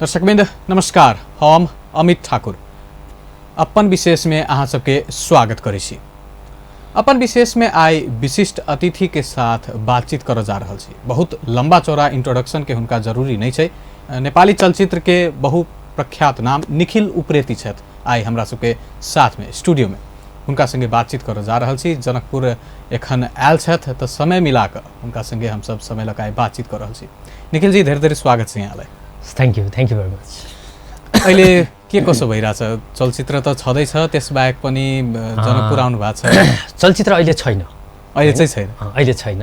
दर्शकवृंद नमस्कार, हम अमित ठाकुर अपन विशेष में अहाँ सबके स्वागत करै छी। अपन विशेष में आई विशिष्ट अतिथि के साथ बातचीत कर जा रहल छी। बहुत लंबा चौड़ा इंट्रोडक्शन के हुनका जरूरी नहीं छै। नेपाली चलचित्र के बहु प्रख्यात नाम निखिल उप्रेती छथि। आई हमरा सबके साथ में स्टूडियो में उनका संगे बातचीत कर जा रहल छी। जनकपुर एखन आयल छथि तो समय मिला कर उनका संगे हम सब समय लगाए बातचीत कर रहल छी। निखिल जी धेरै धेरै स्वागत छ यहाँलाई। Thank you very much. अहिले के कसो भइराछ? चलचित्र त छँदैछ, त्यसबाहेक पनि जनकपुर आउनु भएको छ। चलचित्र अहिले छैन, अहिले चाहिँ छैन, अहिले छैन।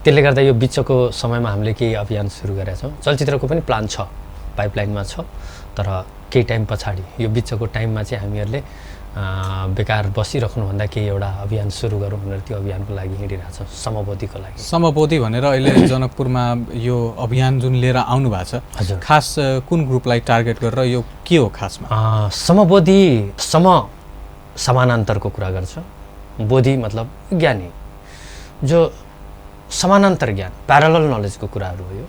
त्यसले गर्दा यो बिचको समयमा हामीले केही अभियान सुरु गरेका छौँ। चलचित्रको पनि प्लान छ, पाइपलाइनमा छ, तर केही टाइम पछाडि यो बिचको टाइममा चाहिँ हामीहरूले बेकार बसिराख्नुभन्दा केही एउटा अभियान सुरु गरौँ भनेर त्यो अभियानको लागि हिँडिरहेछौँ, समबोधिको लागि। समबोधि भनेर अहिले जनकपुरमा यो अभियान जुन लिएर आउनु भएको छ, खास कुन ग्रुपलाई टार्गेट गरेर यो के हो खासमा? समबोधि समानान्तरको कुरा गर्छ। बोधि मतलब ज्ञानी, जो समानान्तर ज्ञान, प्यारलल नलेजको कुराहरू हो यो।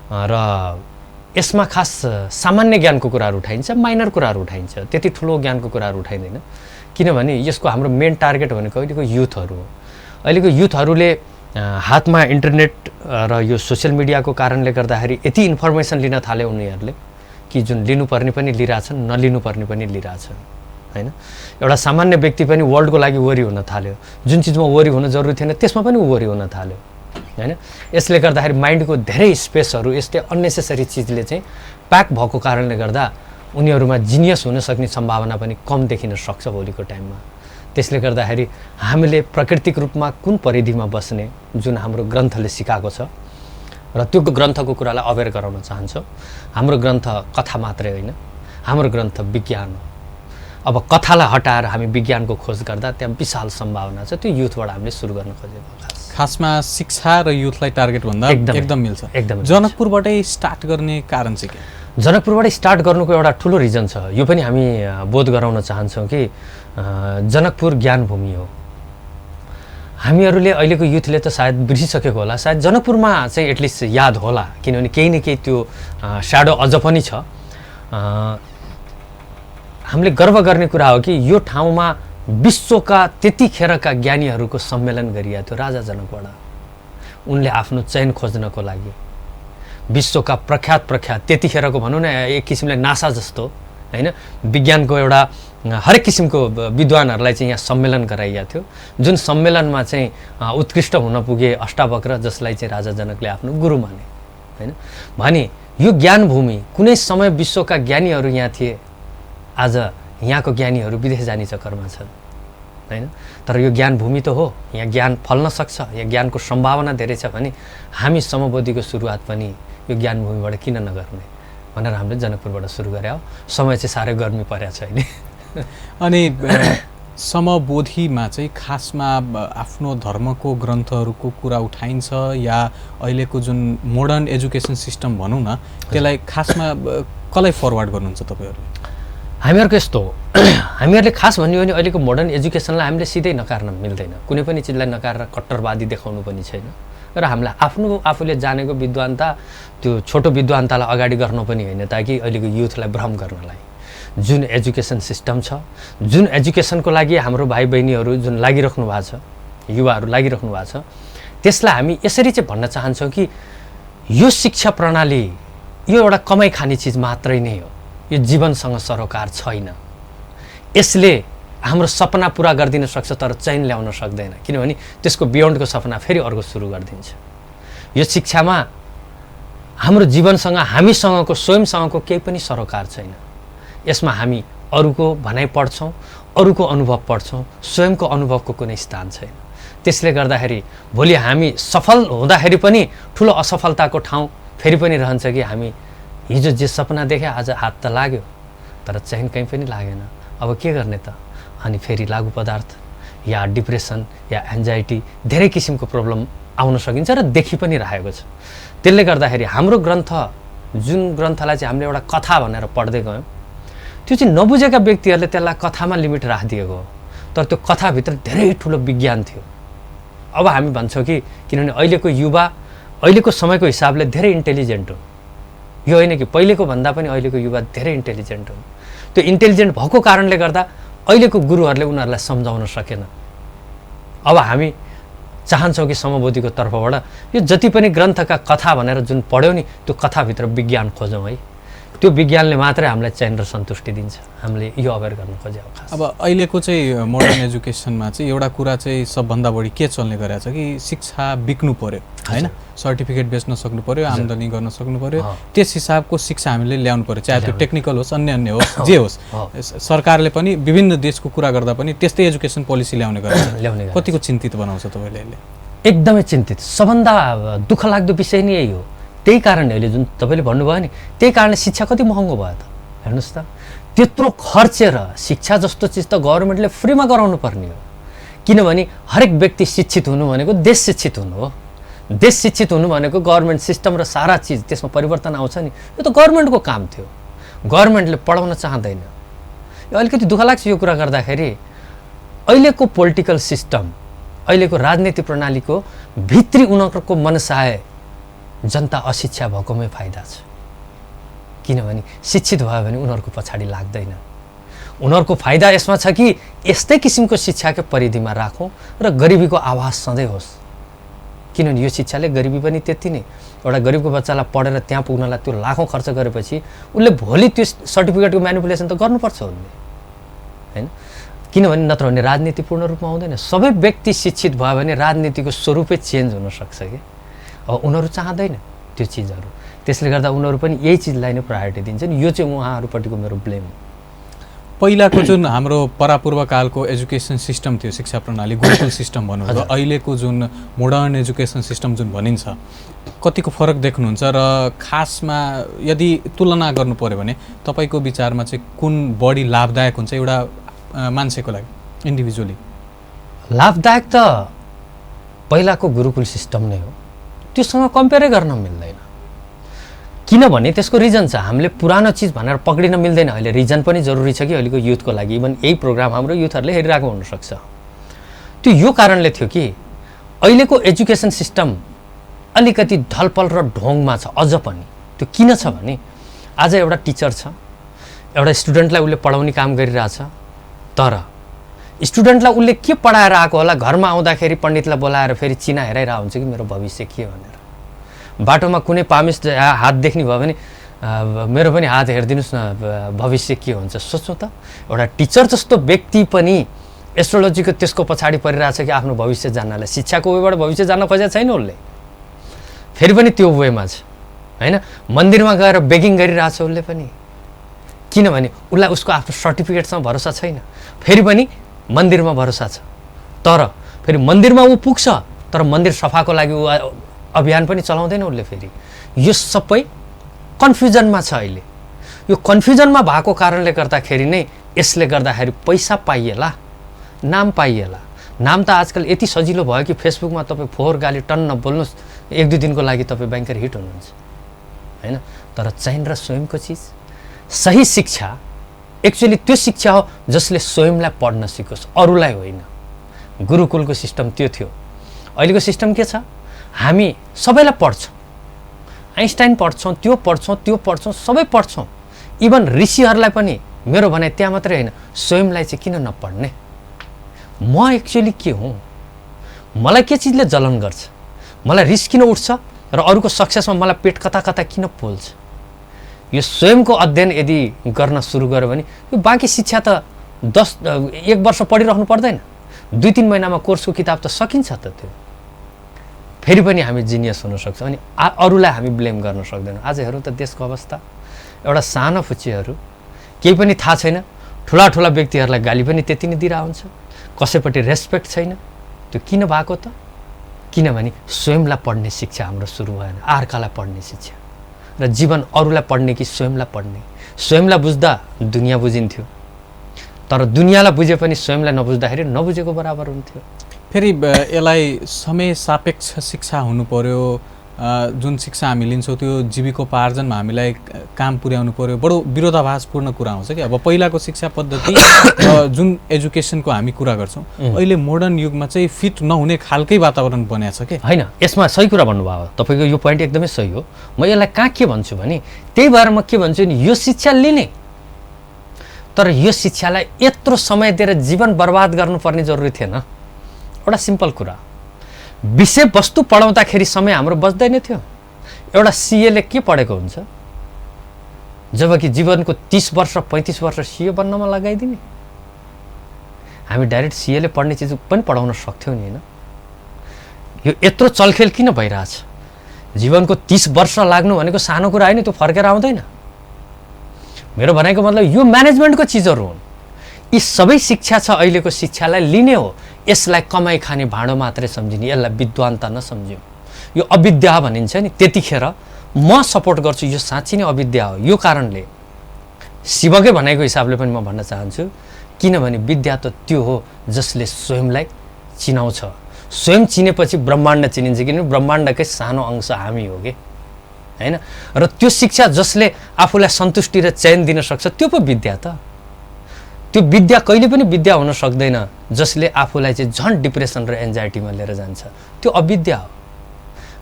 र यसमा खास सामान्य ज्ञानको कुराहरू उठाइन्छ, माइनर कुराहरू उठाइन्छ, त्यति ठुलो ज्ञानको कुराहरू उठाइँदैन। किनभने यसको हाम्रो मेन टार्गेट भनेको अहिलेको युथहरू हो। अहिलेको युथहरूले हातमा इन्टरनेट र यो सोसियल मिडियाको कारणले गर्दाखेरि यति इन्फर्मेसन लिन थाले उनीहरूले कि जुन लिनुपर्ने पनि लिइरहेछन्, नलिनुपर्ने पनि लिइरहेछन्, हैन। एउटा सामान्य व्यक्ति पनि वर्ल्डको लागि वरि हुन थाल्यो। जुन चिजमा वरि हुन जरुरी थिएन त्यसमा पनि वरि हुन थाल्यो, हैन। यसले गर्दाखेरि माइन्डको धेरै स्पेसहरू यस्तै अननेसेसरी चिजले चाहिँ प्याक भएको कारणले गर्दा उनीहरूमा जिनियस हुन सक्ने सम्भावना पनि कम देखिन सक्छ भोलिको टाइममा। त्यसले गर्दाखेरि हामीले प्राकृतिक रूपमा कुन परिधिमा बस्ने जुन हाम्रो ग्रन्थले सिकाएको छ र त्यो ग्रन्थको कुरालाई अवेर गराउन चाहन्छौँ। हाम्रो ग्रन्थ कथा मात्रै होइन, हाम्रो ग्रन्थ विज्ञान हो। अब कथालाई हटाएर हामी विज्ञानको खोज गर्दा त्यहाँ विशाल सम्भावना छ। त्यो युथबाट हामीले सुरु गर्न खोजेको खासमा शिक्षा र युथलाई टार्गेट भन्दा एकदम मिल्छ। एकदम जनकपुरबाटै स्टार्ट गर्ने कारण चाहिँ के? जनकपुरबाट स्टार्ट गर्नुको एउटा ठुलो रिजन छ। यो पनि हामी बोध गराउन चाहन्छौँ कि जनकपुर ज्ञान भूमि हो। हामीहरूले अहिलेको युथले त सायद बिर्सिसकेको होला, सायद जनकपुरमा चाहिँ एटलिस्ट याद होला, किनभने केही न केही त्यो स्याडो अझ पनि छ। हामीले गर्व गर्ने कुरा हो कि यो ठाउँमा विश्वका त्यतिखेरका ज्ञानीहरूको सम्मेलन गरिएको थियो राजा जनकबाट। उनले आफ्नो चयन खोज्नको लागि विश्वका प्रख्यात त्यतिखेरको भनौँ न एक किसिमले नासा जस्तो, हैन, विज्ञानको एउटा हरेक किसिमको विद्वानहरूलाई चाहिँ यहाँ सम्मेलन गराइएको थियो। जुन सम्मेलनमा चाहिँ उत्कृष्ट हुन पुगे अष्टावक्र, जसलाई चाहिँ राजा जनकले आफ्नो गुरु माने, हैन। भने यो ज्ञान भूमि कुनै समय विश्वका ज्ञानीहरू यहाँ थिए, आज यहाँको ज्ञानीहरू विदेश जाने चक्करमा छन्, हैन। तर यो ज्ञान भूमि त हो, यहाँ ज्ञान फल्न सक्छ, यहाँ ज्ञानको सम्भावना धेरै छ। भने हामी समबोधिको सुरुवात पनि यो ज्ञान भूमिबाट किन नगर्ने भनेर हामीले जनकपुरबाट सुरु गरे हो। समय चाहिँ साह्रै गर्मी परेको छ अहिले। अनि समबोधिमा चाहिँ खासमा आफ्नो धर्मको ग्रन्थहरूको कुरा उठाइन्छ या अहिलेको जुन मोडर्न एजुकेसन सिस्टम भनौँ न, त्यसलाई खासमा कसलाई फरवर्ड गर्नुहुन्छ तपाईँहरूले? हामीहरूको यस्तो हो, हामीहरूले खास भन्यो भने अहिलेको मोडर्न एजुकेसनलाई हामीले सिधै नकार्न मिल्दैन। कुनै पनि चिजलाई नकारेर कट्टरवादी देखाउनु पनि छैन। र हामीलाई आफूले जानेको विद्वानता, त्यो छोटो विद्वानतालाई अगाडि गर्न पनि होइन, ताकि अहिलेको युथलाई भ्रम गर्नलाई। जुन एजुकेसन सिस्टम छ, जुन एजुकेसनको लागि हाम्रो भाइ बहिनीहरू जुन लागिराख्नु भएको छ, युवाहरू लागिराख्नु भएको छ, त्यसलाई हामी यसरी चाहिँ भन्न चाहन्छौँ कि यो शिक्षा प्रणाली यो एउटा कमाइ खाने चिज मात्रै नै हो, यो जीवनसँग सरोकार छैन। यसले हाम्रो सपना पुरा गरिदिन सक्छ तर चैन ल्याउन सक्दैन, किनभने त्यसको बियोन्डको सपना फेरि अर्को सुरु गरिदिन्छ। यो शिक्षामा हाम्रो जीवनसँग, हामीसँगको, स्वयंसँगको केही पनि सरोकार छैन। यसमा हामी अरूको भनाइ पढ्छौँ, अरूको अनुभव पढ्छौँ, स्वयंको अनुभवको कुनै स्थान छैन। त्यसले गर्दाखेरि भोलि हामी सफल हुँदाखेरि पनि ठुलो असफलताको ठाउँ फेरि पनि रहन्छ कि हामी हिजो जे सपना देखे आज हात त लाग्यो तर चैन कहीँ पनि लागेन, अब के गर्ने त? अनि फेरि लागु पदार्थ या डिप्रेसन या एन्जाइटी धेरै किसिमको प्रब्लम आउन सकिन्छ र देखि पनि रहेको छ। त्यसले गर्दाखेरि हाम्रो ग्रन्थ, जुन ग्रन्थलाई चाहिँ हामीले एउटा कथा भनेर पढ्दै गयौँ, त्यो चाहिँ नबुझेका व्यक्तिहरूले त्यसलाई कथामा लिमिट राखिदिएको हो, तर त्यो कथाभित्र धेरै ठुलो विज्ञान थियो। अब हामी भन्छौँ कि किनभने अहिलेको युवा अहिलेको समयको हिसाबले धेरै इन्टेलिजेन्ट हो, यो होइन कि पहिलेको भन्दा पनि अहिलेको युवा धेरै इन्टेलिजेन्ट हुन्। त्यो इन्टेलिजेन्ट भएको कारणले गर्दा अहिलेको गुरुहरूले उनीहरूलाई सम्झाउन सकेन। अब हामी चाहन्छौँ कि समबोधिको तर्फबाट यो जति पनि ग्रन्थका कथा भनेर जुन पढ्यौँ नि त्यो कथाभित्र विज्ञान खोजौँ है। त्यो विज्ञानले मात्रै हामीलाई चैन र सन्तुष्टि दिन्छ। हामीले यो अवेर गर्न खोजेको खास। अब अहिलेको चाहिँ मोडर्न एजुकेसनमा चाहिँ एउटा कुरा चाहिँ सबभन्दा बढी के चल्ने गरेको छ कि शिक्षा बिक्नु पर्यो हैन, सर्टिफिकेट बेच्न सक्नु पर्यो, आम्दानी गर्न सक्नु पर्यो, त्यस हिसाबको शिक्षा हामीले ल्याउनु पर्यो, चाहे त्यो टेक्निकल होस् अन्य होस् जे होस्। सरकारले पनि विभिन्न देशको कुरा गर्दा पनि त्यस्तै एजुकेसन पोलिसी ल्याउने गरेछ। कतिको चिन्तित बनाउँछ तपाईँले यसले? एकदमै चिन्तित। सबभन्दा दुःख लाग्दो विषय नै यही हो। त्यही कारणले अहिले जुन तपाईँले भन्नुभयो नि, त्यही कारणले शिक्षा कति महँगो भयो त हेर्नुहोस् त। त्यत्रो खर्चेर शिक्षा जस्तो चिज त गभर्मेन्टले फ्रीमा गराउनु पर्ने हो। किनभने हरेक व्यक्ति शिक्षित हुनु भनेको देश शिक्षित हुनु हो। देश शिक्षित हुनु भनेको गभर्मेन्ट सिस्टम र सारा चिज त्यसमा परिवर्तन आउँछ नि, यो त गभर्मेन्टको काम थियो। गभर्मेन्टले पढाउन चाहँदैन। यो अलिकति दुःख लाग्छ यो कुरा गर्दाखेरि। अहिलेको पोलिटिकल सिस्टम, अहिलेको राजनीति प्रणालीको भित्री उनीहरूको मनसाय जनता अशिक्षा भएकोमै फाइदा छ। किनभने शिक्षित भयो भने उनीहरूको पछाडि लाग्दैन। उनीहरूको फाइदा यसमा छ कि यस्तै किसिमको शिक्षाकै परिधिमा राखौँ र गरिबीको आवाज सधैँ होस्। किनभने यो शिक्षाले गरिबी पनि त्यति नै, एउटा गरिबको बच्चालाई पढेर त्यहाँ पुग्नलाई त्यो लाखौँ खर्च गरेपछि उसले भोलि त्यो सर्टिफिकेटको म्यानिपुलेसन त गर्नुपर्छ उसले हैन। किनभने नत्र भने राजनीति पूर्ण रूपमा आउँदैन। सबै व्यक्ति शिक्षित भयो भने राजनीतिको स्वरूपै चेन्ज हुनसक्छ कि। अब उनीहरू चाहँदैन त्यो चिजहरू, त्यसले गर्दा उनीहरू पनि यही चिजलाई नै प्रायोरिटी दिन्छन्। यो चाहिँ उहाँहरूपट्टिको मेरो ब्लेम हो। पहिलाको जुन हाम्रो परापूर्वकालको एजुकेसन सिस्टम थियो, शिक्षा प्रणाली गुरुकुल सिस्टम भनौँ, र अहिलेको जुन मोडर्न एजुकेसन सिस्टम जुन भनिन्छ, कतिको फरक देख्नुहुन्छ? र खासमा यदि तुलना गर्नु पर्यो भने तपाईँको विचारमा चाहिँ कुन बढी लाभदायक हुन्छ एउटा मान्छेको लागि इन्डिभिजुअली? लाभदायक त पहिलाको गुरुकुल सिस्टम नै हो, त्योसँग कम्पेयरै गर्न मिल्दैन। किनभने त्यसको रिजन छ। हामीले पुरानो चिज भनेर पक्रिन मिल्दैन। अहिले रिजन पनि जरुरी छ कि अहिलेको युथको लागि। इभन यही प्रोग्राम हाम्रो युथहरूले हेरिरहेको हुनसक्छ। त्यो यो कारणले थियो कि अहिलेको एजुकेसन सिस्टम अलिकति ढलपल र ढोङमा छ अझ पनि। त्यो किन छ भने आज एउटा टिचर छ, एउटा स्टुडेन्टलाई उसले पढाउने काम गरिरहेछ, तर स्टुडेन्टलाई उसले के पढाएर आएको होला, घरमा आउँदाखेरि पण्डितलाई बोलाएर फेरि चिना हेराइरहेको हुन्छ कि मेरो भविष्य के भनेर। बाटोमा कुनै पामिस हात देख्ने भयो भने मेरो पनि हात हेरिदिनुहोस् न भविष्य के हुन्छ। सोच्नु त, एउटा टिचर जस्तो व्यक्ति पनि एस्ट्रोलोजीको त्यसको पछाडि परिरहेछ कि आफ्नो भविष्य जान्नलाई। शिक्षाको वेबाट भविष्य जान्न खोजेको छैन उसले, फेरि पनि त्यो वेमा छ हैन। मन्दिरमा गएर बेगिङ गरिरहेछ उसले पनि, किनभने उसलाई उसको आफ्नो सर्टिफिकेटसँग भरोसा छैन। फेरि पनि मन्दिरमा भरोसा छ, तर फेरि मन्दिरमा ऊ पुग्छ तर मन्दिर सफाको लागि ऊ अभियान पनि चलाउँदैन उसले। फेरि यो सबै कन्फ्युजनमा छ अहिले। यो कन्फ्युजनमा भएको कारणले गर्दाखेरि नै यसले गर्दाखेरि पैसा पाइएला, नाम पाइएला। नाम त आजकल यति सजिलो भयो कि फेसबुकमा तपाईँ फोहोर गाली टन्न बोल्नुहोस्, 1-2 दिनको लागि तपाईँ ब्याङ्कर हिट हुनुहुन्छ हैन। तर चैन र स्वयंको चिज, सही शिक्षा एक्चुअली त्यो शिक्षा हो जसले स्वयंलाई पढ्न सिकोस्, अरूलाई होइन। गुरुकुलको सिस्टम त्यो थियो। अहिलेको सिस्टम के छ? हामी सबैलाई पढ्छौँ, आइन्स्टाइन पढ्छौँ, त्यो पढ्छौँ, त्यो पढ्छौँ, सबै पढ्छौँ। इभन ऋषिहरूलाई पनि मेरो भनाइ त्यहाँ मात्रै होइन, स्वयंलाई चाहिँ किन नपढ्ने? म एक्चुअली के हुँ? मलाई के चिजले जलन गर्छ? मलाई रिस किन उठ्छ? र अरूको सक्सेसमा मलाई पेट कता कता किन पोल्छ? यो स्वयंको अध्ययन यदि गर्न सुरु गर्यो भने यो बाँकी शिक्षा त 1 वर्ष पढिरहनु पर्दैन। 2-3 महिनामा कोर्सको किताब त सकिन्छ त। त्यो फेरि पनि हामी जिनियस हुन सक्छौँ अनि अरूलाई हामी ब्लेम गर्न सक्दैनौँ। आज हेरौँ त देशको अवस्था, एउटा सानो फुच्चीहरू केही पनि थाहा छैन, ठुला ठुला व्यक्तिहरूलाई गाली पनि त्यति नै दिइरहेको हुन्छ, कसैपट्टि रेस्पेक्ट छैन। त्यो किन भएको त? किनभने स्वयंलाई पढ्ने शिक्षा हाम्रो सुरु भएन, अर्कालाई पढ्ने शिक्षा। र जीवन अरूलाई पढ्ने कि स्वयंलाई पढ्ने? स्वयंलाई बुझ्दा दुनियाँ बुझिन्थ्यो, तर दुनियाँलाई बुझे पनि स्वयंलाई नबुझ्दाखेरि नबुझेको बराबर हुन्थ्यो। फेरि यसलाई समय सापेक्ष शिक्षा हुनु पर्यो जुन शिक्षा हामी लिन्छौँ त्यो जीविकोपार्जनमा हामीलाई काम पुर्याउनु पर्यो, बडो विरोधाभासपूर्ण कुरा आउँछ कि। अब पहिलाको शिक्षा पद्धति जुन एजुकेसनको हामी कुरा गर्छौँ, अहिले मोडर्न युगमा चाहिँ फिट नहुने खालकै वातावरण बनेको छ कि। होइन, यसमा सही कुरा भन्नुभयो तपाईँको, यो पोइन्ट एकदमै सही हो। म यसलाई कहाँ के भन्छु भने त्यही भएर म के भन्छु नि, यो शिक्षा लिने, तर यो शिक्षालाई यत्रो समय दिएर जीवन बर्बाद गर्नुपर्ने जरुरी थिएन। एउटा सिम्पल कुरा, विषयवस्तु पढाउँदाखेरि समय हाम्रो बच्दैन थियो। एउटा सिएले के पढेको हुन्छ, जबकि जीवनको 30 वर्ष 35 वर्ष सिए बन्नमा लगाइदिने। हामी डाइरेक्ट सिएले पढ्ने चिज पनि पढाउन सक्थ्यौँ नि, होइन? यो यत्रो चलखेल किन भइरहेछ? जीवनको 30 वर्ष लाग्नु भनेको सानो कुरा होइन, त्यो फर्केर आउँदैन। मेरो भनाइको मतलब यो म्यानेजमेन्टको चिजहरू हुन्। यी सबै शिक्षा छ, अहिलेको शिक्षालाई लिने हो, यसलाई कमाइ खाने भाँडो मात्रै सम्झिने, यसलाई विद्वानता नसम्झ्यौँ। यो अविद्या भनिन्छ नि, त्यतिखेर म सपोर्ट गर्छु, यो साँच्ची नै अविद्या हो। यो कारणले शिवकै भनाइको हिसाबले पनि म भन्न चाहन्छु, किनभने विद्या त त्यो हो जसले स्वयंलाई चिनाउँछ। स्वयं चिनेपछि ब्रह्माण्ड चिनिन्छ, किनभने ब्रह्माण्डकै सानो अंश हामी हो कि, होइन? र त्यो शिक्षा जसले आफूलाई सन्तुष्टि र चयन दिन सक्छ, त्यो पो विद्या त। त्यो विद्या कहिले पनि विद्या हुन सक्दैन जसले आफूलाई चाहिँ झन् डिप्रेसन र एन्जाइटीमा लिएर जान्छ, त्यो अविद्या हो।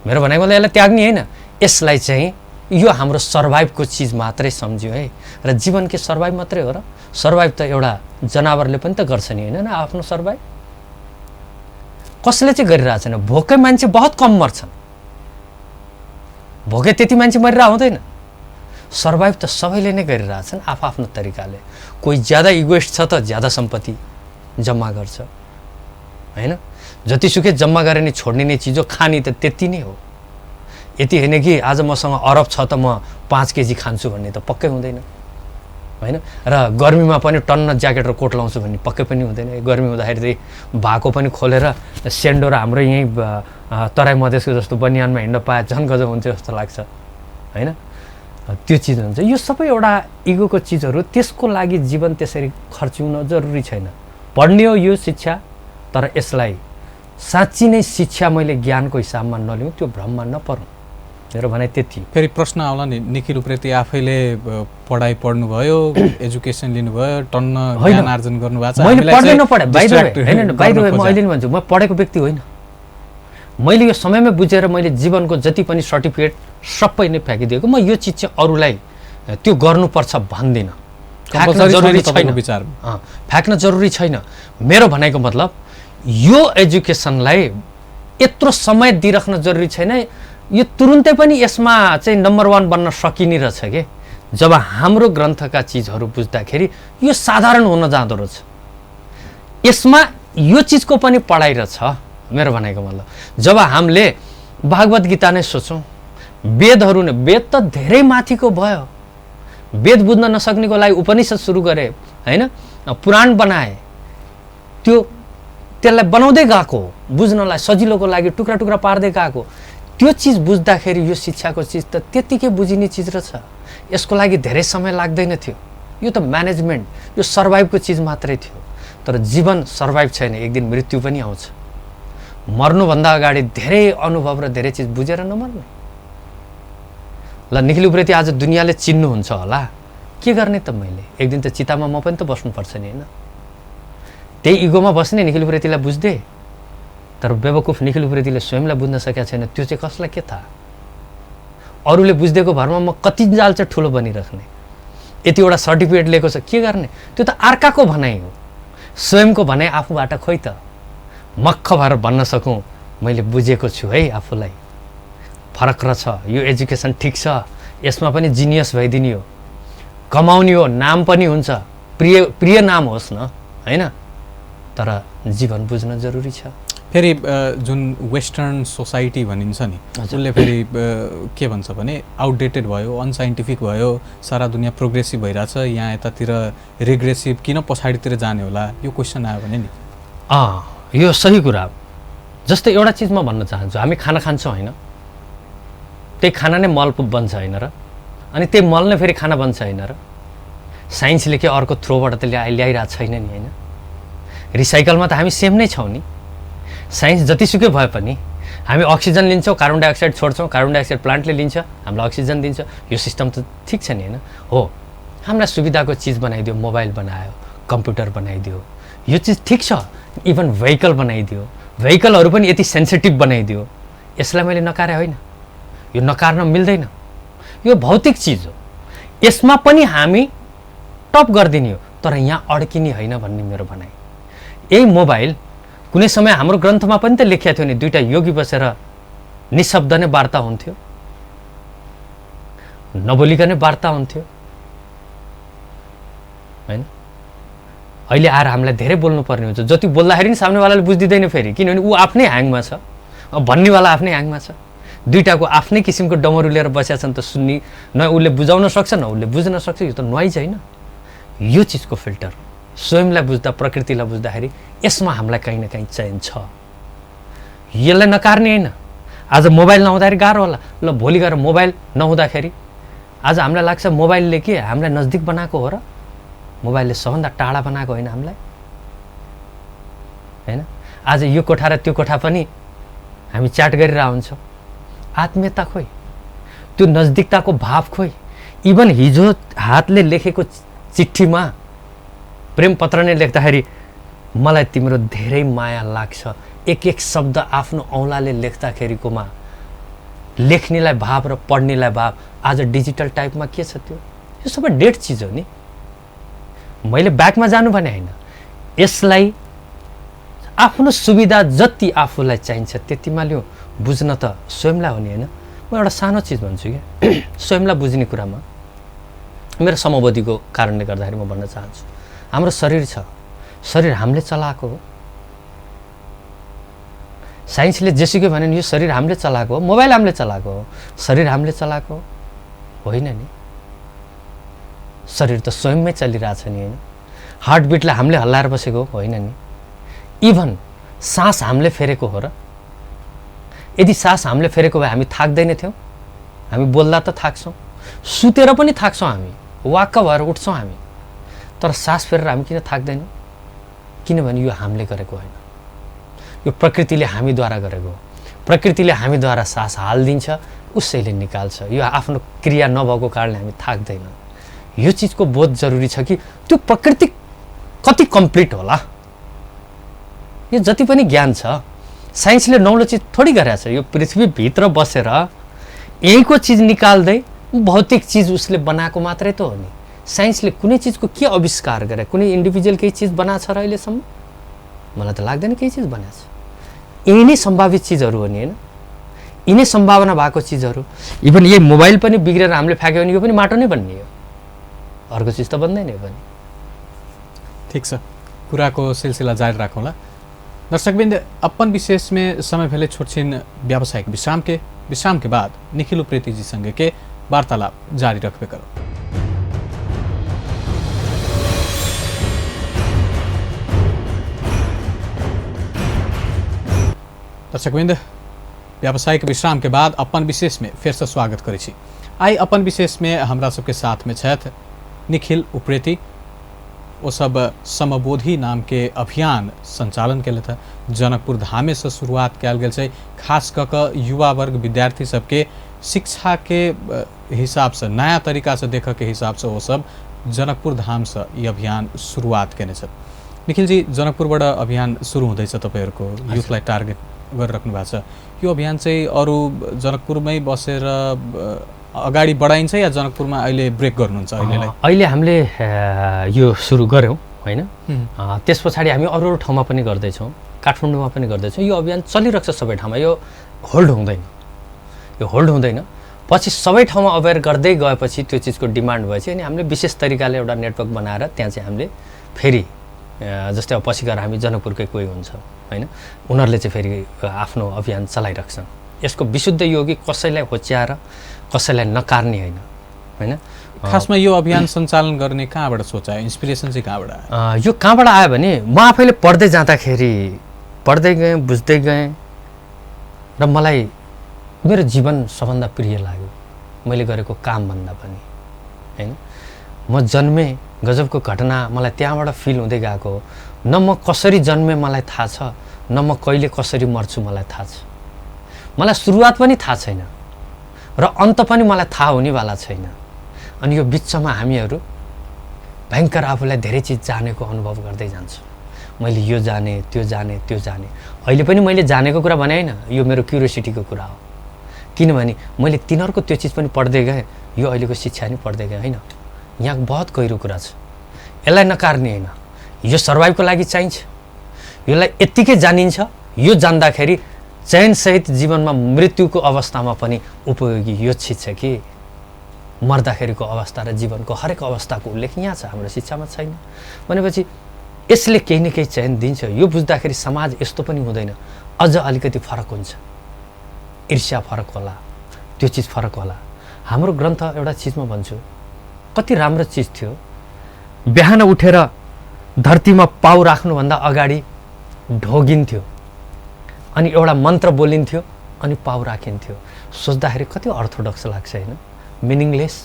मेरो भनेको यसलाई त्याग्ने होइन, यसलाई चाहिँ यो हाम्रो सर्भाइभको चिज मात्रै सम्झ्यो है। र जीवन के सर्भाइभ मात्रै हो र? सर्भाइभ त एउटा जनावरले पनि त गर्छ नि, होइन? आफ्नो सर्भाइभ कसले चाहिँ गरिरहेको छैन। भोकै मान्छे बहुत कम मर्छन्, भोकै त्यति मान्छे मरेर आउँदैन। सर्भाइभ त सबैले नै गरिरहेछन् आफ्नो तरिकाले। कोही ज्यादा इगोइस्ट छ त ज्यादा सम्पत्ति जम्मा गर्छ, होइन? जतिसुकै जम्मा गरे नि छोड्ने नै चिज हो, खाने त त्यति नै हो। यति होइन कि आज मसँग अरब छ त म 5 केजी खान्छु भन्ने त पक्कै हुँदैन, होइन? र गर्मीमा पनि टन्न ज्याकेट र कोट लाउँछु भन्ने पक्कै पनि हुँदैन। गर्मी हुँदाखेरि चाहिँ भाको पनि खोलेर सेन्डो र हाम्रो यहीँ तराई मधेसको जस्तो बनियानमा हिँड्न पाए झन् गजब हुन्छ जस्तो लाग्छ, होइन? त्यो चिज हुन्छ। यो सबै एउटा इगोको चिजहरू, त्यसको लागि जीवन त्यसरी खर्चिउन जरुरी छैन। पढ्ने हो यो शिक्षा, तर यसलाई साँच्ची नै शिक्षा मैले ज्ञानको हिसाबमा नलिउँ, त्यो भ्रममा नपरौँ। मेरो भनाइ त्यति। फेरि प्रश्न आउला नि, निखिल उप्रेती आफैले पढाइ पढ्नुभयो, एजुकेसन लिनुभयो, टन्न ज्ञान आर्जन गर्नुभएको छ। मैले पढ्दै नपढे, बाइ द वे, हैन बाइ द वे, म अहिले नि भन्छु, म पढेको व्यक्ति होइन। मैले यो समयमै बुझेर मैले जीवनको जति पनि सर्टिफिकेट सबै नै फ्याँकिदिएको। म यो चिज चाहिँ अरूलाई त्यो गर्नुपर्छ भन्दिनँ, फ्याँक्न जरुरी छैन, फ्याँक्न जरुरी छैन। मेरो भनाइको मतलब यो एजुकेसनलाई यत्रो समय दिइराख्न जरुरी छैन। यो तुरुन्तै पनि यसमा चाहिँ नम्बर 1 बन्न सकिने रहेछ कि। जब हाम्रो ग्रन्थका चिजहरू बुझ्दाखेरि यो साधारण हुन जाँदो रहेछ। यसमा यो चिजको पनि पढाइ रहेछ। मेरो भनाइको मतलब जब हामीले भागवत गीता नै सोचौँ, वेदहरू नै, वेद त धेरै माथिको भयो। वेद बुझ्न नसक्नेको लागि उपनिषद सुरु गरे, होइन? पुराण बनाए, त्यसलाई बनाउँदै गएको, बुझ्नलाई सजिलोको लागि टुक्रा टुक्रा पार्दै गएको। त्यो चिज बुझ्दाखेरि यो शिक्षाको चिज त त्यत्तिकै बुझिने चिज रहेछ। यसको लागि धेरै समय लाग्दैन थियो। यो त म्यानेजमेन्ट, यो सर्भाइभको चिज मात्रै थियो। तर जीवन सर्भाइभ छैन, एक दिन मृत्यु पनि आउँछ। मर्नुभन्दा अगाडि धेरै अनुभव र धेरै चिज बुझेर नमर्ने। ल निखिल उप्रेती आज दुनियाँले चिन्नुहुन्छ होला, के गर्ने त मैले? एक दिन त चितामा म पनि त बस्नुपर्छ नि, होइन? त्यही इगोमा बस्ने निखिल उप्रेतीलाई बुझ्दै, तर बेवकुफ निखिल उप्रेतीले स्वयंलाई बुझ्न सकेका छैन। त्यो चाहिँ कसलाई के थाहा? अरूले बुझ्देको भरमा म कति जाल चाहिँ ठुलो बनिराख्ने। यतिवटा सर्टिफिकेट लिएको छ, के गर्ने? त्यो त अर्काको भनाइ हो। स्वयंको भनाइ आफूबाट खोइ त मक्ख भएर भन्न सकौँ मैले बुझेको छु है आफूलाई। फरक रहेछ। यो एजुकेसन ठिक छ, यसमा पनि जिनियस भइदिने हो, कमाउने हो, नाम पनि हुन्छ, प्रिय नाम होस् न, होइन? तर जीवन बुझ्न जरुरी छ। फेरि जुन वेस्टर्न सोसाइटी भनिन्छ नि, उसले फेरि के भन्छ भने आउटडेटेड भयो, अनसाइन्टिफिक भयो, सारा दुनियाँ प्रोग्रेसिभ भइरहेछ, यहाँ यतातिर रिग्रेसिभ, किन पछाडितिर जाने होला? यो क्वेसन आयो भने नि यो सही कुरा। जस्तै एउटा चिज म भन्न चाहन्छु, हामी खाना खान्छौँ, होइन? त्यही खाना नै मल बन्छ, होइन र? अनि त्यही मल नै फेरि खाना बन्छ, होइन र? साइन्सले के अर्को थ्रोबाट त ल्याइरहेको छैन नि, होइन? रिसाइकलमा त हामी सेम नै छौँ नि। साइन्स जतिसुकै भए पनि हामी अक्सिजन लिन्छौँ, कार्बन डाइअक्साइड छोड्छौँ, कार्बन डाइअक्साइड प्लान्टले लिन्छ, हामीलाई अक्सिजन दिन्छ। यो सिस्टम त ठिक छ नि होइन? हो, हामीलाई सुविधाको चिज बनाइदियो, मोबाइल बनायो, कम्प्युटर बनाइदियो, यो चिज ठिक छ। इभन भेहिकल बनाइदियो, भेहिकलहरू पनि यति सेन्सिटिभ बनाइदियो, यसलाई मैले नकारे होइन, यो नकार्न मिल्दैन। यो भौतिक चिज हो, यसमा पनि हामी टप गरिदिने हो, तर यहाँ अड्किने होइन भन्ने मेरो भनाइ। यही मोबाइल कुनै समय हाम्रो ग्रन्थमा पनि त लेखिएको थियो नि, दुईटा योगी बसेर निशब्द नै वार्ता हुन्थ्यो, नबोलिकनै वार्ता हुन्थ्यो होइन? अहिले आएर हामीलाई धेरै बोल्नुपर्ने हुन्छ, जति बोल्दाखेरि नि सामनेवालाले बुझिदिँदैन फेरि, किनभने ऊ आफ्नै ह्याङमा छ, भन्नेवाला आफ्नै ह्याङमा छ। दुईटाको आफ्नै किसिमको डमरू लिएर बसेका छन्, त सुन्ने न उसले बुझाउन सक्छ न उसले बुझ्न सक्छ। यो त नोइज होइन, यो चिजको फिल्टर स्वयंलाई बुझ्दा, प्रकृतिलाई बुझ्दाखेरि यसमा हामीलाई कहीँ न कहीँ चयन छ। यसलाई नकार्ने होइन। आज मोबाइल नहुँदाखेरि गाह्रो होला, ल भोलि गएर मोबाइल नहुँदाखेरि आज हामीलाई लाग्छ मोबाइलले के हामीलाई नजिक बनाएको हो र? मोबाइलले सबभन्दा टाढा बनाएको होइन हामीलाई होइन? आज यो कोठा र त्यो कोठा पनि हामी च्याट गरिरहेको हुन्छौँ, आत्मीयता खोइ, त्यो नजदिकताको भाव खोइ। इभन हिजो हातले लेखेको चिठीमा प्रेम पत्र नै लेख्दाखेरि मलाई तिम्रो धेरै माया लाग्छ, एक एक शब्द आफ्नो औँलाले लेख्दाखेरिकोमा लेख्नेलाई भाव र पढ्नेलाई भाव। आज डिजिटल टाइपमा के छ त्यो? यो सबै डेड चिज हो नि। मैले ब्याकमा जानु भने होइन, यसलाई आफ्नो सुविधा जति आफूलाई चाहिन्छ त्यतिमा लियो, बुझ्न त स्वयंलाई हो नि होइन? म एउटा सानो चिज भन्छु क्या, स्वयंलाई बुझ्ने कुरामा मेरो समबोधिको कारणले गर्दाखेरि म भन्न चाहन्छु, हाम्रो शरीर छ, शरीर हामीले चलाएको हो। साइन्सले जेसुकै भने यो शरीर हामीले चलाएको हो, मोबाइल हामीले चलाएको हो, शरीर हामीले चलाएको होइन नि। शरीर त स्वयंमै चलिरहेछ नि होइन? हार्टबिटलाई हामीले हल्लाएर बसेको होइन नि? इभन सास हामीले फेरेको हो र? यदि सास हामीले फेरेको भए हामी थाक्दैन थियौँ? हामी बोल्दा त थाक्छौँ, सुतेर पनि थाक्छौँ, हामी वाक्क भएर उठ्छौँ हामी, तर सास फेरेर हामी किन थाक्दैनौँ? किनभने यो हामीले गरेको होइन, यो प्रकृतिले हामीद्वारा गरेको हो। प्रकृतिले हामीद्वारा सास हालिदिन्छ, उसैले निकाल्छ। यो आफ्नो क्रिया नभएको कारणले हामी थाक्दैनौँ। यो चिजको बोध जरुरी छ कि त्यो प्रकृति कति कम्प्लिट होला। यो जति पनि ज्ञान छ, साइन्सले नौलो चिज थोडी गरेको छ। यो पृथ्वीभित्र बसेर यहीँको चिज निकाल्दै भौतिक चिज उसले बनाएको मात्रै त हो नि। साइन्सले कुनै चिजको के आविष्कार गरे? कुनै इन्डिभिजुअल केही चिज बनाएको छ र अहिलेसम्म? मलाई त लाग्दैन केही चिज बनाएको छ। यही नै सम्भावित चिजहरू हो नि होइन? यिनै सम्भावना भएको चिजहरू। इभन यही मोबाइल पनि बिग्रेर हामीले फ्याँक्यो भने यो पनि माटो नै बन्ने हो, अर्को चिज त बन्दैन यो पनि। ठीक छ, कुराको सिलसिला जारी राखौँला। दर्शकबिंद, अपन विशेष में समय पहले छोटछिन व्यावसायिक विश्राम के बाद निखिल उप्रेती जी संगे के वार्तालाप जारी रखबे करो। दर्शकबिंद, व्यावसायिक विश्राम के बाद अपन विशेष में फिर से स्वागत करै छी। आई अपन विशेष में हमरा सबके साथ में छथि निखिल उप्रेती। वो सब समबोधि नाम के अभियान संचालन के था, जनकपुर धामे से शुरुआत कल गेल छै। खास क युवा वर्ग विद्यार्थी सबके शिक्षा के हिसाब से, नया तरीका से देख के हिसाब से वो सब जनकपुर धाम से ये अभियान शुरुआत केने छ। निखिल जी, जनकपुरबाट अभियान सुरु हुँदैछ, तपाईहरुको युथलाई टार्गेट गरेर राख्नु भएको छ। यो अभियान चाहिँ अरु जनकपुरमै बसेर अगाडि बढाइन्छ या जनकपुरमा अहिले ब्रेक गर्नुहुन्छ अहिलेलाई? अहिले हामीले यो सुरु गर्यौं हैन। त्यस पछाडी हामी अरु ठाउँमा पनि गर्दै छौं, काठमाडौँमा पनि गर्दै छौं। यो अभियान चलिरहेको छ सबै ठाउँमा, यो होल्ड हुँदैन। पछि सबै ठाउँमा अवेयर गर्दै गएपछि त्यो चिजको डिमान्ड भएपछि अनि हामीले विशेष तरिकाले एउटा नेटवर्क बनाएर त्यहाँ चाहिँ हामीले फेरि जस्तै अब पछि गएर हामी जनकपुरकै कोही हुन्छ हैन, उनीहरूले चाहिँ फेरि आफ्नो अभियान चलाइराख्छन्। यसको विशुद्ध योगी कसैलाई होच्याएर कसैलाई नकार्ने हैन। खासमा यो अभियान सञ्चालन गर्ने कहाँबाट सोचा है? इन्स्पिरेसन चाहिँ कहाँबाट आयो? यो कहाँबाट आयो भने म आफैले पढ्दै जाँदाखेरि पढ्दै गएँ, बुझ्दै गएँ र मलाई मेरो जीवन सबभन्दा प्रिय लाग्यो मैले गरेको काम भन्दा पनि हैन। म जन्मे, गजबको घटना मलाई त्यहाँबाट फिल हुँदै गएको हो। न म कसरी जन्मे मलाई थाहा छ, न म कहिले कसरी मर्छु मलाई थाहा छ। मलाई सुरुवात पनि थाहा छैन र अन्त पनि मलाई थाहा हुनेवाला छैन। अनि यो बिचमा हामीहरू भयङ्कर आफूलाई धेरै चिज जानेको अनुभव गर्दै जान्छु। मैले यो जाने, त्यो जाने, त्यो जाने। अहिले पनि मैले जानेको कुरा भने होइन, यो मेरो क्युरियोसिटीको कुरा हो। किनभने मैले तिनीहरूको त्यो चिज पनि पढ्दै गएँ, यो अहिलेको शिक्षा नि पढ्दै गएँ होइन। यहाँ बहुत गहिरो कुरा छ, यसलाई नकार्ने होइन। यो सर्भाइभको लागि चाहिन्छ, यसलाई यत्तिकै जानिन्छ। यो जान्दाखेरि चयनसहित जीवनमा मृत्युको अवस्थामा पनि उपयोगी यो चिज छ कि मर्दाखेरिको अवस्था र जीवनको हरेक अवस्थाको उल्लेख यहाँ छ, हाम्रो शिक्षामा छैन। भनेपछि यसले केही न केही चयन दिन्छ। यो बुझ्दाखेरि समाज यस्तो पनि हुँदैन, अझ अलिकति फरक हुन्छ। ईर्ष्या फरक होला, त्यो चिज फरक होला। हाम्रो ग्रन्थ एउटा चिजमा भन्छु, कति राम्रो चिज थियो। बिहान उठेर धरतीमा पाउ राख्नुभन्दा अगाडि ढोगिन्थ्यो, अनि एउटा मन्त्र बोलिन्थ्यो, अनि पाउ राखिन्थ्यो। सोच्दाखेरि कति अर्थोडक्स लाग्छ होइन, मिनिङलेस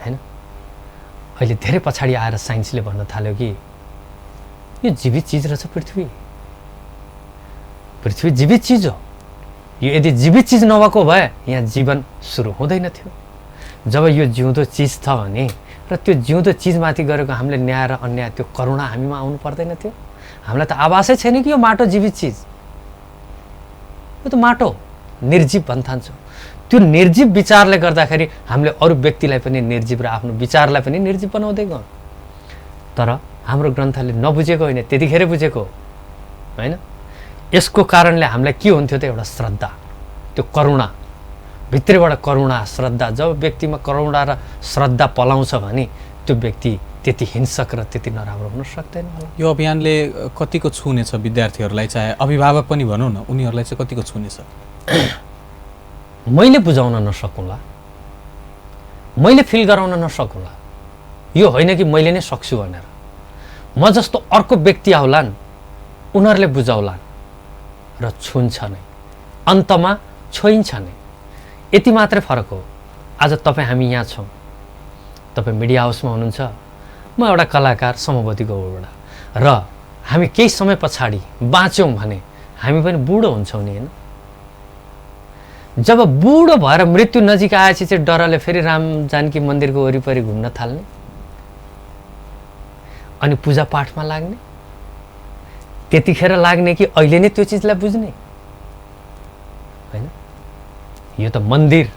होइन। अहिले धेरै पछाडि आएर साइन्सले भन्न थाल्यो कि यो जीवित चिज रहेछ पृथ्वी जीवित चिज हो। यो यदि जीवित चिज नभएको भए यहाँ जीवन सुरु हुँदैन थियो। जब यो जिउँदो चिज छ भने र त्यो जिउँदो चिजमाथि गरेको हामीले न्याय र अन्याय, त्यो करुणा हामीमा आउनु पर्दैन थियो। हामीलाई त आभासै छैन कि यो माटो जीवित चिज, यो त माटो निर्जीव भन्न थाल्छौँ। त्यो निर्जीव विचारले गर्दाखेरि हामीले अरू व्यक्तिलाई पनि निर्जीव र आफ्नो विचारलाई पनि निर्जीव बनाउँदै गयौँ। तर हाम्रो ग्रन्थले नबुझेको होइन, त्यतिखेर बुझेको होइन। यसको कारणले हामीलाई के हुन्थ्यो त, एउटा श्रद्धा, त्यो करुणा, भित्रबाट करुणा श्रद्धा। जब व्यक्तिमा करुणा र श्रद्धा पलाउँछ भने त्यो व्यक्ति त्यति हिंसक र त्यति नराम्रो हुन सक्दैन होला। यो अभियानले कतिको छुनेछ विद्यार्थीहरूलाई, चाहे अभिभावक पनि भनौँ न, उनीहरूलाई चाहिँ कतिको छुनेछ? मैले बुझाउन नसकुँला, मैले फिल गराउन नसकुँला। यो होइन कि मैले नै सक्छु भनेर। म जस्तो अर्को व्यक्ति आउलान्, उनीहरूले बुझाउलान् र छुन्छ नै, अन्तमा छोइन्छ नै। यति मात्रै फरक हो। आज तपाईँ हामी यहाँ छौँ, तपाईँ मिडिया हाउसमा हुनुहुन्छ, म एउटा कलाकार समभूतिको होबाट, र हामी केही समय पछाडि बाँच्यौँ भने हामी पनि बुढो हुन्छौँ नि होइन। जब बुढो भएर मृत्यु नजिक आएपछि चाहिँ डरले फेरि राम जानकी मन्दिरको वरिपरि घुम्न थाल्ने, अनि पूजापाठमा लाग्ने, त्यतिखेर लाग्ने कि अहिले नै त्यो चिजलाई बुझ्ने होइन। यो त मन्दिर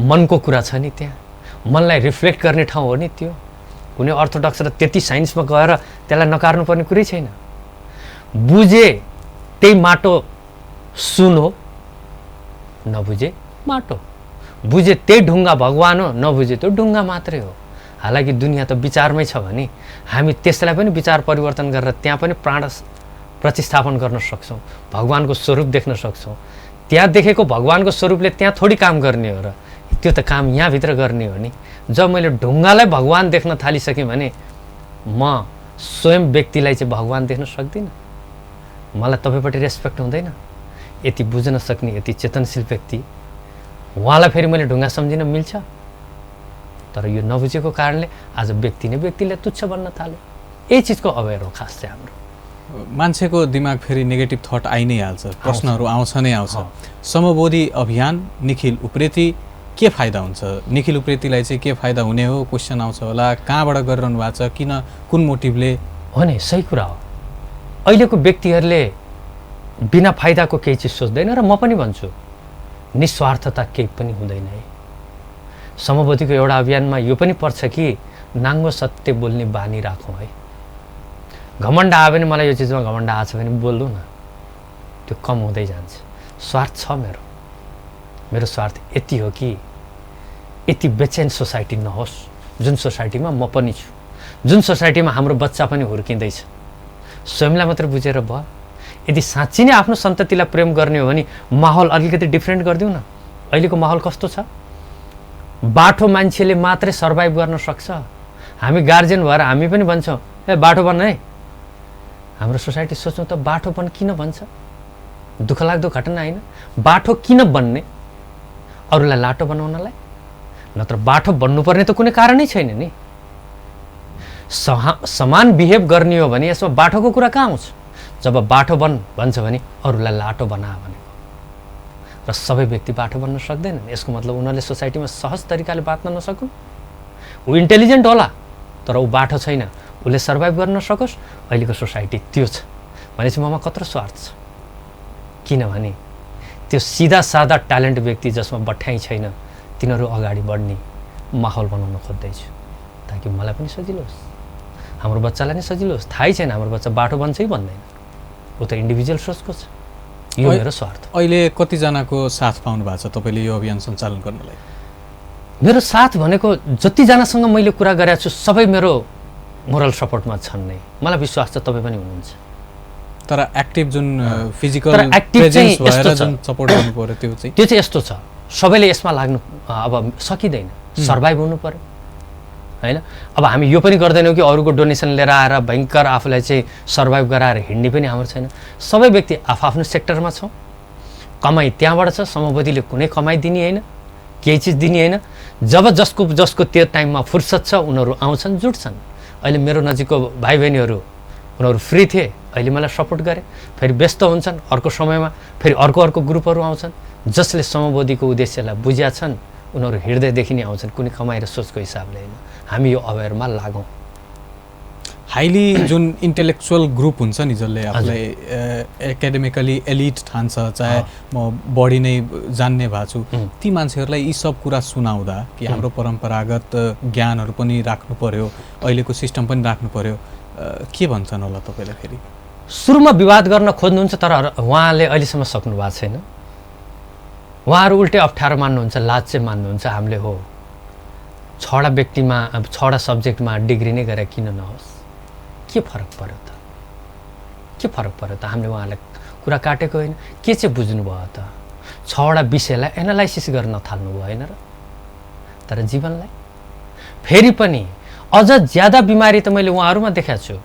मनको कुरा छ नि, त्यहाँ मनलाई रिफ्लेक्ट गर्ने ठाउँ हो नि त्यो। कुनै अर्थोडक्स र त्यति साइन्समा गएर त्यसलाई नकार्नुपर्ने कुरै छैन। बुझे त्यही माटो सुन हो, नबुझे माटो। बुझे त्यही ढुङ्गा भगवान हो, नबुझे त्यो ढुङ्गा मात्रै हो। हालाकि दुनियाँ त विचारमै छ भने हामी त्यसलाई पनि विचार परिवर्तन गरेर त्यहाँ पनि प्राण प्रतिस्थापन गर्न सक्छौँ, भगवानको स्वरूप देख्न सक्छौँ। त्यहाँ देखेको भगवानको स्वरूपले त्यहाँ थोडी काम गर्ने हो र, त्यो त काम यहाँभित्र गर्ने हो नि। जब मैले ढुङ्गालाई भगवान देख्न थालिसकेँ भने म स्वयं व्यक्तिलाई चाहिँ भगवान देख्न सक्दिनँ। मलाई तपाईँपट्टि रेस्पेक्ट हुँदैन। यति बुझ्न सक्ने, यति चेतनशील व्यक्ति, उहाँलाई फेरि मैले ढुङ्गा सम्झिन मिल्छ? तर यो नबुझेको कारणले आज व्यक्ति नै व्यक्तिलाई तुच्छ बन्न थाल्यो। यही चिजको अवेर हो खास चाहिँ हाम्रो। मान्छेको दिमाग फेरि नेगेटिभ थट आइ नै हाल्छ, प्रश्नहरू आउँछ नै आउँछ। समबोधि अभियान निखिल उप्रेती के फाइदा हुन्छ? निखिल उप्रेतीलाई चाहिँ के फाइदा हुने हो क्वेसन आउँछ होला। कहाँबाट गरिरहनु भएको छ, किन, कुन मोटिभले? हो नि, सही कुरा हो। अहिलेको व्यक्तिहरूले बिना फाइदाको केही चिज सोच्दैन र म पनि भन्छु निस्वार्थता केही पनि हुँदैन है। समबोधिको एउटा अभियानमा यो पनि पर्छ कि नाङ्गो सत्य बोल्ने बानी राखौँ है। घमण्ड आयो भने मलाई यो चिजमा घमण्ड आएको छ भने बोल्नु न, त्यो कम हुँदै जान्छ। स्वार्थ छ मेरो स्वार्थ यति हो कि यति बेचैन सोसाइटी नहोस्, जुन सोसाइटीमा म पनि छु, जुन सोसाइटीमा हाम्रो बच्चा पनि हुर्किँदैछ। स्वयंलाई मात्र बुझेर भयो। यदि साँच्ची नै आफ्नो सन्ततिलाई प्रेम गर्ने हो भने माहौल अलिकति डिफ्रेन्ट गरिदिउँ न। अहिलेको माहौल कस्तो छ? बाठो मान्छेले मात्रै सर्भाइभ गर्न सक्छ। हामी गार्जियन भएर हामी पनि भन्छौँ ए बाठो बन्न है। हाम्रो सोसाइटी सोच्नु त बाठोपन किन भन्छ? दुःख लाग्दो घटना होइन? बाठो किन बन्ने? अरूलाई लाटो बनाउनलाई? नत्र बाठो बन्नुपर्ने त कुनै कारणै छैन नि। समान बिहेभ गर्ने हो भने यसमा बाठोको कुरा कहाँ आउँछ? जब बाठो बन भन्छ भने अरूलाई लाटो बना भनेको। र सबै व्यक्ति बाठो बन्न सक्दैनन्। यसको मतलब उनीहरूले सोसाइटीमा सहज तरिकाले बाँच्न नसकुन्। ऊ इन्टेलिजेन्ट होला तर ऊ बाठो छैन, उसले सर्भाइभ गर्न सकोस्। अहिलेको सोसाइटी त्यो छ भनेपछि ममा कत्रो स्वार्थ छ। किनभने त्यो सिधा सादा ट्यालेन्ट व्यक्ति जसमा बठ्याइ छैन तिनीहरू अगाडि बढ्ने माहौल बनाउन खोज्दैछु ताकि मलाई पनि सजिलो होस्, हाम्रो बच्चालाई नै सजिलो होस्। थाहै छैन हाम्रो बच्चा बाठो बन्छ कि भन्दैन, ऊ त इन्डिभिजुअल सोचको छ। यो मेरो स्वार्थ। अहिले कतिजनाको साथ पाउनु भएको छ तपाईँले यो अभियान सञ्चालन गर्नलाई? मेरो साथ भनेको जतिजनासँग मैले कुरा गरेको छु सबै मेरो मोरल सपोर्टमा छन् नै। मलाई विश्वास छ तपाईँ पनि हुनुहुन्छ। तर एक्टिभ जुन फिजिकल एक्टिभ चाहिँ भएर जुन सपोर्ट गर्नु पर्यो त्यो चाहिँ यस्तो छ, सबैले यसमा लाग्नु अब सकिँदैन, सर्भाइभ हुनु पर्यो हैन। अब हामी यो पनि गर्दैनौँ कि अरूको डोनेसन लिएर आएर भयङ्कर आफूलाई चाहिँ सर्भाइभ गराएर हिँड्ने पनि हाम्रो छैन। सबै व्यक्ति आफ्नो सेक्टरमा छौँ, कमाइ त्यहाँबाट छ। समूहबोधीले कुनै कमाइ दिने होइन, केही चिज दिने होइन। जब जसको त्यो टाइममा फुर्सद छ उनीहरू आउँछन्, जुट्छन्। अहिले मेरो नजिकको भाइ बहिनीहरू उनीहरू फ्री थिए, अहिले मलाई सपोर्ट गरे। फेरि व्यस्त हुन्छन्, अर्को समयमा फेरि अर्को ग्रुपहरू आउँछन् जसले समूहबोधीको उद्देश्यलाई बुझ्या छन्। उनीहरू हृदयदेखि नै आउँछन्, कुनै कमाइ र सोचको हिसाबले होइन। हामी यो अवेरमा लागौँ। हाइली जुन इन्टेलेक्चुअल ग्रुप हुन्छ नि जसले आफूलाई एकाडेमिकली एलिट ठान्छ, चाहे म बढी नै जान्ने भएको छु, ती मान्छेहरूलाई यी सब कुरा सुनाउँदा कि हाम्रो परम्परागत ज्ञानहरू पनि राख्नु पर्यो, अहिलेको सिस्टम पनि राख्नु पर्यो, के भन्छन् होला तपाईँलाई? फेरि सुरुमा विवाद गर्न खोज्नुहुन्छ तर उहाँले अहिलेसम्म सक्नु भएको छैन। उहाँहरू उल्टै अप्ठ्यारो मान्नुहुन्छ, लाज चाहिँ मान्नुहुन्छ। हामीले हो 6वटा व्यक्तिमा 6वटा सब्जेक्टमा डिग्री नै गरेर किन नहोस्? के फरक पर्यो त? के फरक पर्यो त? हामीले उहाँलाई कुरा काटेको होइन, के चाहिँ बुझ्नुभयो त? 6वटा विषयलाई एनालाइसिस गर्न थाल्नुभयो होइन र? तर जीवनलाई फेरि पनि अझ ज्यादा बिमारी त मैले उहाँहरूमा देखाएको छु,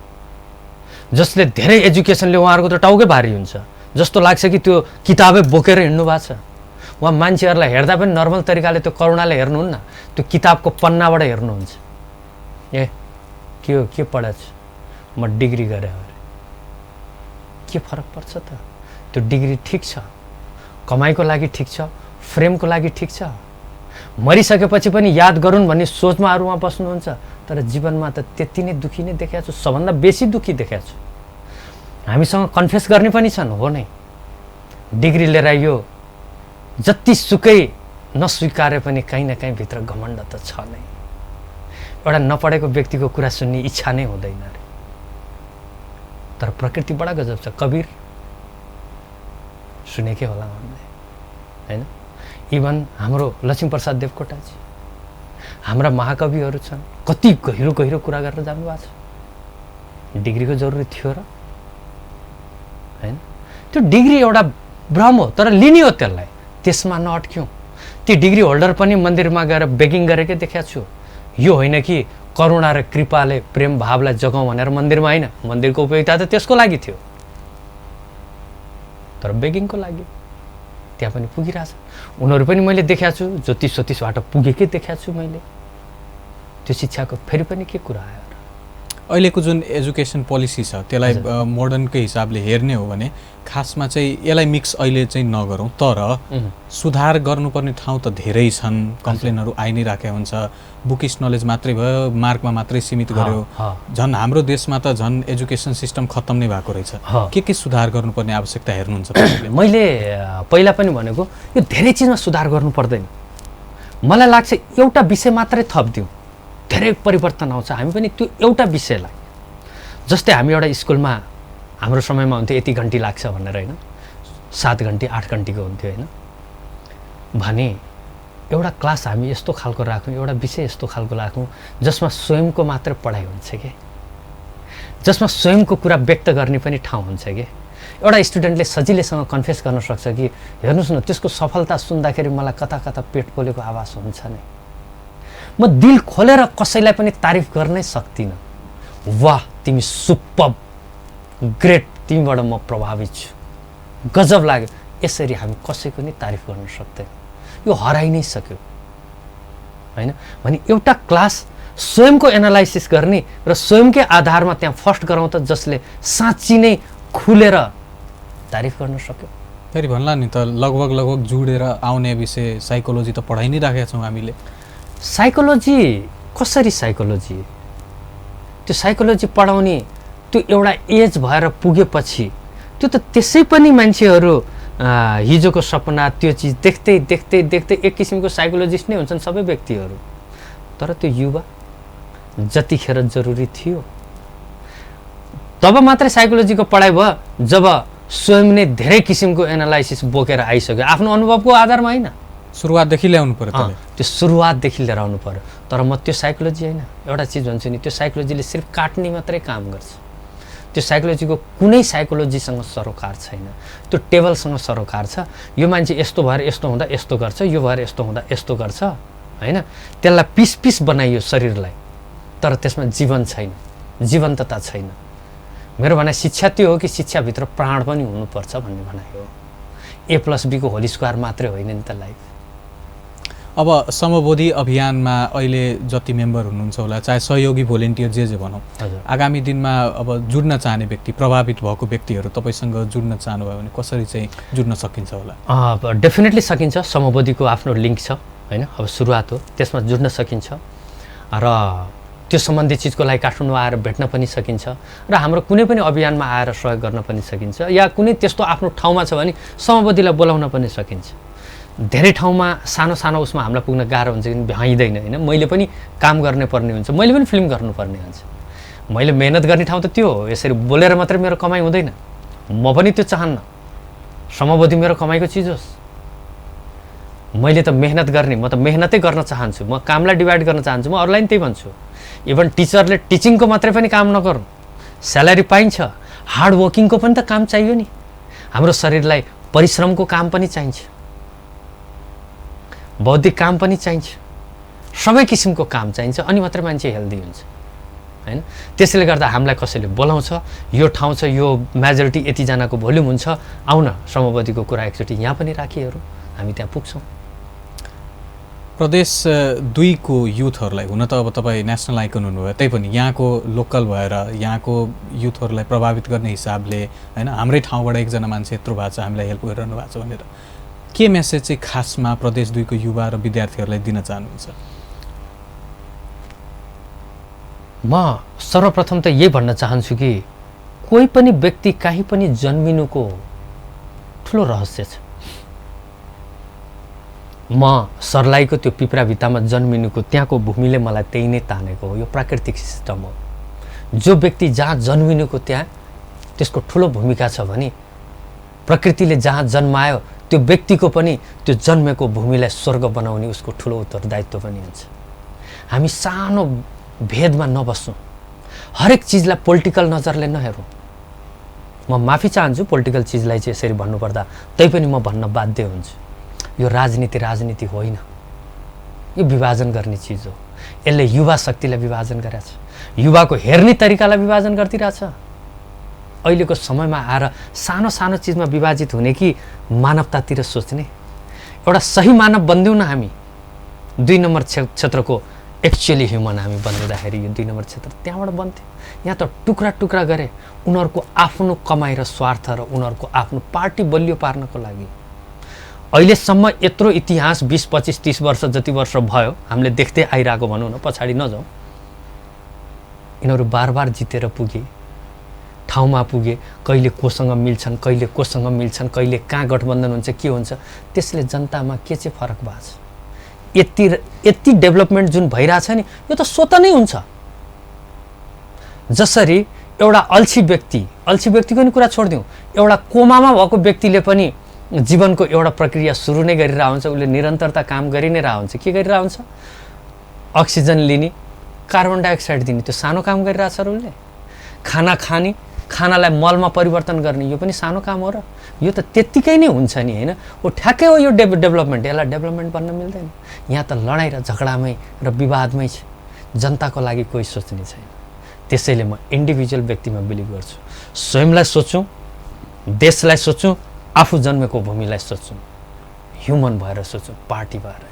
जसले धेरै एजुकेसनले उहाँहरूको त टाउकै भारी हुन्छ, जस्तो लाग्छ कि त्यो किताबै बोकेर हिँड्नु भएको छ। उहाँ मान्छेहरूलाई हेर्दा पनि नर्मल तरिकाले त्यो करुणाले हेर्नुहुन्न, त्यो किताबको पन्नाबाट हेर्नुहुन्छ। के पढेको छु म? डिग्री गरेँ अरे। के फरक पर्छ त? त्यो डिग्री ठिक छ, कमाइको लागि ठिक छ, फ्रेमको लागि ठिक छ, मरिसकेपछि पनि याद गरून् भन्ने सोचमा अरू उहाँ बस्नुहुन्छ। तर जीवनमा त त्यति नै दुःखी नै देखाएको छु, सबभन्दा बेसी दुःखी देखाएको छु। हामीसँग कन्फेस गर्ने पनि छन्, हो नै। डिग्री लिएर यो जतिसुकै नस्वीकारे पनि कहीँ न कहीँ भित्र घमण्ड त छ नै। एउटा नपढेको व्यक्तिको कुरा सुन्ने इच्छा नै हुँदैन अरे। तर प्रकृति बडा गजब छ। कबीर सुनेकै होला हामीले हैन? इभन हाम्रो लक्ष्मीप्रसाद देवकोटाजी, हाम्रा महाकविहरू छन्, कति गहिरो गहिरो कुरा गरेर जानुभएको छ। डिग्रीको जरुरी थियो र हैन? त्यो डिग्री एउटा भ्रम हो, तर लिने हो त्यसलाई, त्यसमा नअट्क्यौँ। ती डिग्री होल्डर पनि मन्दिरमा गएर बेगिङ गरेकै देखाएको छु। यो होइन कि करुणा र कृपाले प्रेम भावलाई जगाउँ भनेर मन्दिरमा, होइन, मन्दिरको उपयोगिता त त्यसको लागि थियो, तर बेगिङको लागि त्यहाँ पनि पुगिरहेछ। उनीहरू पनि मैले देखाएको छु, ज्योतिषबाट पुगेकै देखाएको छु मैले। त्यो शिक्षाको फेरि पनि के कुरा आयो? अहिलेको जुन एजुकेसन पोलिसी छ त्यसलाई मोडर्नकै हिसाबले हेर्ने हो भने खासमा चाहिँ यसलाई मिक्स अहिले चाहिँ नगरौँ, तर सुधार गर्नुपर्ने ठाउँ त धेरै छन्। कम्प्लेनहरू आइ नै राखेको हुन्छ, बुकिस नलेज मात्रै भयो, मार्कमा मात्रै सीमित गर्यो। झन् हाम्रो देशमा त झन् एजुकेसन सिस्टम खत्तम नै भएको रहेछ। के सुधार गर्नुपर्ने आवश्यकता हेर्नुहुन्छ? मैले पहिला पनि भनेको यो धेरै चिजमा सुधार गर्नु पर्दैन। मलाई लाग्छ एउटा विषय मात्रै थपिदिउँ, धेरै परिवर्तन आउँछ। हामी पनि त्यो एउटा विषयलाई, जस्तै हामी एउटा स्कुलमा हाम्रो समयमा हुन्थ्यो यति घन्टी लाग्छ भनेर, होइन, 7 घन्टी 8 घन्टीको हुन्थ्यो, होइन भने एउटा क्लास हामी यस्तो खालको राखौँ, एउटा विषय यस्तो खालको राखौँ जसमा स्वयंको मात्र पढाइ हुन्छ कि, जसमा स्वयंको कुरा व्यक्त गर्ने पनि ठाउँ हुन्छ कि। एउटा स्टुडेन्टले सजिलैसँग कन्फेस गर्न सक्छ कि हेर्नुहोस् न, त्यसको सफलता सुन्दाखेरि मलाई कता कता पेट पोलेको आवाज हुन्छ नै। म दिल खोलेर कसैलाई पनि तारिफ गर्नै सक्दिनँ। वाह तिमी सुपर्ब, ग्रेट, तिमीबाट म प्रभावित छु, गजब लाग्यो, यसरी हामी कसैको नि तारिफ गर्न सक्दैन। यो हराइ नै सक्यो, होइन? भने एउटा क्लास स्वयंको एनालाइसिस गर्ने र स्वयंकै आधारमा त्यहाँ फर्स्ट गराउँ त, जसले साँच्ची नै खुलेर तारिफ गर्न सक्यो। फेरि भन्ला नि त लगभग जुडेर आउने विषय साइकोलोजी त पढाइ नै राखेका छौँ हामीले। साइकोलोजी कसरी साइकोलोजी? त्यो साइकोलोजी पढाउने त्यो एउटा एज भएर पुगेपछि त्यो त त्यसै पनि मान्छेहरू हिजोको सपना त्यो चिज देख्दै देख्दै देख्दै एक किसिमको साइकोलोजिस्ट नै हुन्छन् सबै व्यक्तिहरू। तर त्यो युवा जतिखेर जरुरी थियो तब मात्रै साइकोलोजीको पढाइ भयो जब स्वयं नै धेरै किसिमको एनालाइसिस बोकेर आइसक्यो, आफ्नो अनुभवको आधारमा होइन। सुरुवातदेखि ल्याउनु पर्यो त्यो सुरुवातदेखि लिएर आउनु पर्यो। तर म त्यो साइकोलोजी होइन, एउटा चिज भन्छु नि, त्यो साइकोलोजीले सिर्फ काट्ने मात्रै काम गर्छ। त्यो साइकोलोजीको कुनै साइकोलोजीसँग सरोकार छैन, त्यो टेबलसँग सरोकार छ। यो मान्छे यस्तो भएर यस्तो हुँदा यस्तो गर्छ, यो भएर यस्तो हुँदा यस्तो गर्छ, होइन? त्यसलाई पिस पिस बनाइयो शरीरलाई, तर त्यसमा जीवन छैन, जीवन्तता छैन। मेरो भनाइ शिक्षा त्यो हो कि शिक्षाभित्र प्राण पनि हुनुपर्छ भन्ने भनाइ हो। A+B को होल स्क्वायर मात्रै होइन नि त लाइफ। अब समबोधि अभियानमा अहिले जति मेम्बर हुनुहुन्छ होला, चाहे सहयोगी भोलिन्टियर जे भनौँ, आगामी दिनमा अब जुड्न चाहने व्यक्ति, प्रभावित भएको व्यक्तिहरू तपाईँसँग जुड्न चाहनुभयो भने कसरी चाहिँ जुड्न सकिन्छ होला? डेफिनेटली सकिन्छ। समबोधिको आफ्नो लिङ्क छ, होइन? अब सुरुवात हो, त्यसमा जुड्न सकिन्छ र त्यो सम्बन्धी चिजको लागि काठमाडौँ आएर भेट्न पनि सकिन्छ र हाम्रो कुनै पनि अभियानमा आएर सहयोग गर्न पनि सकिन्छ। या कुनै त्यस्तो आफ्नो ठाउँमा छ भने समबोधिलाई बोलाउन पनि सकिन्छ। धेरै ठाउँमा सानो सानो उसमा हामीलाई पुग्न गाह्रो हुन्छ कि भ्याइँदैन, होइन? मैले पनि काम गर्ने पर्ने हुन्छ, मैले पनि फिल्म गर्नुपर्ने हुन्छ। मैले मेहनत गर्ने ठाउँ त त्यो हो। यसरी बोलेर मात्रै मेरो कमाइ हुँदैन। म पनि त्यो चाहन्न समबोधि मेरो कमाइको चिज होस्। मैले त मेहनत गर्ने, म त मेहनतै गर्न चाहन्छु, म कामलाई डिभाइड गर्न चाहन्छु। म अरूलाई पनि त्यही भन्छु। इभन टिचरले टिचिङको मात्रै पनि काम नगर्नु, स्यालेरी पाइन्छ, हार्ड वर्किङको पनि त काम चाहियो नि। हाम्रो शरीरलाई परिश्रमको काम पनि चाहिन्छ, बौद्धिक काम पनि चाहिन्छ, सबै किसिमको काम चाहिन्छ, अनि मात्रै मान्छे हेल्दी हुन्छ, होइन? त्यसैले गर्दा हामीलाई कसैले बोलाउँछ, यो ठाउँ छ, यो मेजोरिटी यतिजनाको भोल्युम हुन्छ, आउन समबोधिको कुरा एकचोटि यहाँ पनि राखिहरू हामी त्यहाँ पुग्छौँ। प्रदेश 2 को युथहरूलाई, हुन त अब तपाईँ नेसनल आइकन हुनुभयो, त्यही पनि यहाँको लोकल भएर यहाँको युथहरूलाई प्रभावित गर्ने हिसाबले, होइन, हाम्रै ठाउँबाट एकजना मान्छे यत्रो भएको छ, हामीलाई हेल्प गरिरहनु भएको छ भनेर के मेसेज चाहिँ खासमा प्रदेश 2 को युवा र विद्यार्थीहरूलाई दिन चाहनुहुन्छ? म सर्वप्रथम त यही भन्न चाहन्छु कि कोही पनि व्यक्ति कहीँ पनि जन्मिनुको ठुलो रहस्य छ। म सर्लाहीको त्यो पिपरा भित्तामा जन्मिनुको त्यहाँको भूमिले मलाई त्यही नै तानेको हो। यो प्राकृतिक सिस्टम हो। जो व्यक्ति जहाँ जन्मिनुको त्यहाँ त्यसको ठुलो भूमिका छ भने प्रकृतिले जहाँ जन्मायो त्यो व्यक्तिको पनि त्यो जन्मेको भूमिलाई स्वर्ग बनाउने उसको ठुलो उत्तरदायित्व पनि हुन्छ। हामी सानो भेदमा नबस्छौँ, हरेक चिजलाई पोलिटिकल नजरले नहेरौँ। म माफी चाहन्छु पोलिटिकल चिजलाई चाहिँ यसरी भन्नुपर्दा, तैपनि म भन्न बाध्य हुन्छु। यो राजनीति होइन, यो विभाजन गर्ने चिज हो। यसले युवा शक्तिलाई विभाजन गरेछ, युवाको हेर्ने तरिकालाई विभाजन गरिदिरहेछ। अहिलेको समयमा आएर सानो सानो चिजमा विभाजित हुने कि मानवतातिर सोच्ने, एउटा सही मानव बन्दिउँ न हामी। 2 नम्बर क्षेत्रको एक्चुअली ह्युमन हामी बनिँदाखेरि यो 2 नम्बर क्षेत्र त्यहाँबाट बन्थ्यो। यहाँ त टुक्रा टुक्रा गरे उनीहरूको आफ्नो कमाइ र स्वार्थ र उनीहरूको आफ्नो पार्टी बलियो पार्नको लागि। अहिलेसम्म यत्रो इतिहास 20, 25, 30 वर्ष जति वर्ष भयो हामीले देख्दै आइरहेको भनौँ न, पछाडि नजाउँ, यिनीहरू बार जितेर पुगे, ठाउँमा पुगे, कहिले कोसँग मिल्छन्, कहिले कोसँग मिल्छन्, कहिले कहाँ गठबन्धन हुन्छ, के हुन्छ, त्यसले जनतामा के चाहिँ फरक भएको छ? यति डेभलपमेन्ट जुन भइरहेछ नि, यो त स्वत नै हुन्छ। जसरी एउटा अल्छी व्यक्तिको नि कुरा छोडिदिउँ, एउटा कोमामा भएको व्यक्तिले पनि जीवनको एउटा प्रक्रिया सुरु नै गरिरहेको हुन्छ, उसले निरन्तरता काम गरि नै रहेको हुन्छ। के गरिरहेको हुन्छ? अक्सिजन लिने, कार्बन डाइअक्साइड दिने, त्यो सानो काम गरिरहेछ र उसले। खाना खाने, खानालाई मलमा परिवर्तन गर्ने, यो पनि सानो काम हो र यो त त्यत्तिकै नै हुन्छ नि, होइन? ओ ठ्याक्कै हो यो डेभलपमेन्ट। यसलाई डेभलपमेन्ट भन्न मिल्दैन। यहाँ त लडाइँ र झगडामै र विवादमै छ, जनताको लागि कोही सोच्ने छैन। त्यसैले म इन्डिभिजुअल व्यक्तिमा बिलिभ गर्छु। स्वयंलाई सोचौँ, देशलाई सोचौँ, आफू जन्मेको भूमिलाई सोचौँ, ह्युमन भएर सोचौँ, पार्टी भएर।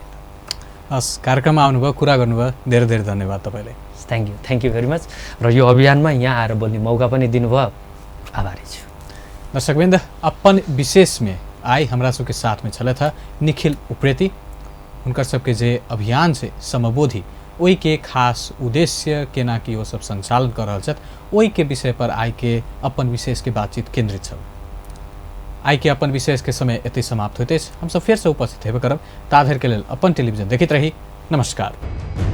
हस्, कार्यक्रममा आउनुभयो, कुरा गर्नुभयो, धेरै धेरै धन्यवाद तपाईँलाई। Thank you very much. र यो अभियानमा यहाँ आएर बोल्ने मौका पनि दिनुभयो, आभारी छु। दर्शकवृन्द, अपन विशेष में आई हमरा सबके साथ में छलथ निखिल उप्रेती। हुनकर सबके जे अभियान छै समबोधि ओहि के खास उद्देश्य केना कि वो सब संचालन कर रहल छथि ओहि के विषय पर आई के अपन विशेष के बातचीत केंद्रित छल। आई के अपन विशेष के समय एते समाप्त होते हम सब फिर से उपस्थित हेबे करब। ताधर के लेल अपन टेलीविजन देखित रही। नमस्कार।